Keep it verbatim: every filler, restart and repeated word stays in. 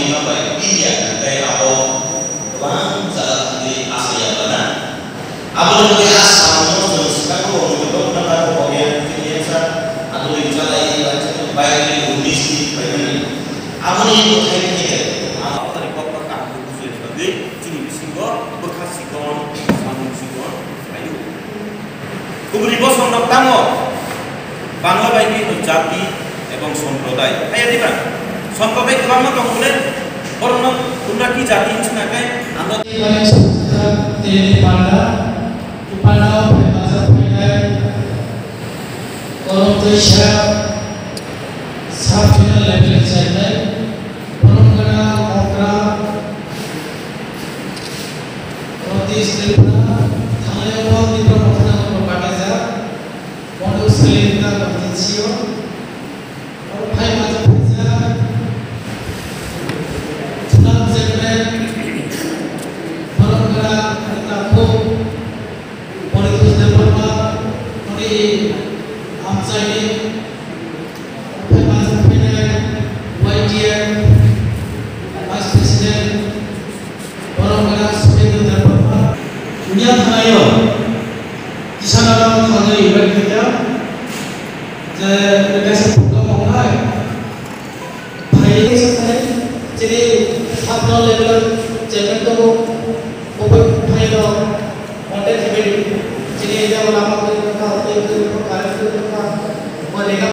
Bai media tei abo kwbang jaga thangwi asai ya bana. Aboni bagwi a samungno chwng swkang bo wngwi tongo, nang kha bo ya tini yaksa adoni chalai ba chini bai ni unis ni paimani. Aboni bwthai ni khe ang aboni kok no kaham khe bujui rwdi, chini bisingo bwkha sikon samung sikon phaio. Kubuni bosongrok tamo Bangla bai bini jati ebong somprodai. Hai ya diba? Somprodai kwbangma tong bole, borokno kumra ki jati hinwi sina khe ang Tini panda, panda o phaimajak phainai Korom Twisa, sub zonal level chairman, Boromgana Okra, North East Tripura, thanglaibo Tripura Motha no bakajak, bono Selita constituency o, oro phai majak phaijak, Chunam chairman, Boromgana Takhuk, Poritos Debbarma, Moni Amchaini, Phaimanjak phainai Y T F Vice President, borok gana Subendra Debbarma. Dunia thanaio, Isana rok thangwi invite khaikha, je kaisa program wngnai. Phai, chini sub zonal level chairman tongo, bo bai phai rok contact khabai di. Chini area o lama kwrwi wngkha, tei kwrwi wngkha, current kwrwi wngkha, bo rega